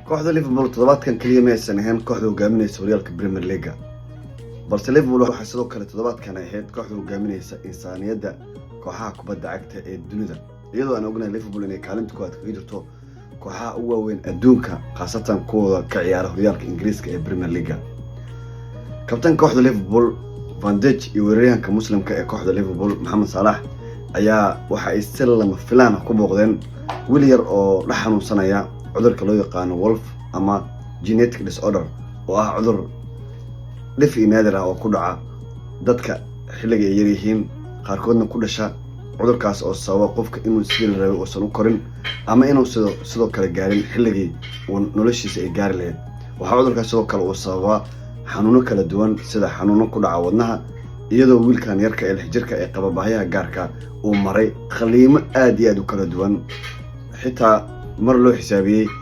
Kooxda Liverpool toddobaadkan keliya ma aysan ahayn kooxda hogaaminaysa horyaalka Premier League-ga, balse Liverpool waxay sidoo kale toddobaadkan ahayd kooxda hogaaminaysa insaaniyadda kooxaha kubadda cagta ee dunida, iyadoo aan ognahay Liverpool inay kaalinta koowaad kaga jirto kooxaha ugu waaweyn adduunka, khaasatan kuwooda ka ciyaara horyaalka Ingiriiska ee Premier League-ga. Kabtanka kooxda Liverpool Van Dijk iyo weeraryahanka Muslimka ee kooxda Liverpool Maxamed Saalax ayaa waxa ay si lama filaan ah ku booqdeen wiil yar oo la xanuunsanaya cudurka loo yaqaano Wolf ama genetic disorder, oo ah cudur dhif iyo naadir ah oo ku dhaca dadka xilliga ay yaryihiin, qaarkoodna ku dhasha. Cudurkaas oo sababa qofka inuu sidii la rabay uusan u korin ama inuu sidoo kale gaarin xilligii uu noloshiisa ay gaari lahayd. Waxaa cudurkaas sidoo kale uu sababaa xanuuno kala duwan, sida xanuuno ku dhaca wadnaha, iyadoo wiilkan yarka ee 6 jirka ee qaba baahiyaha gaarka uu maray qaliimo aad iyo aad u kala duwan, xitaa mar loo xisaabiyey.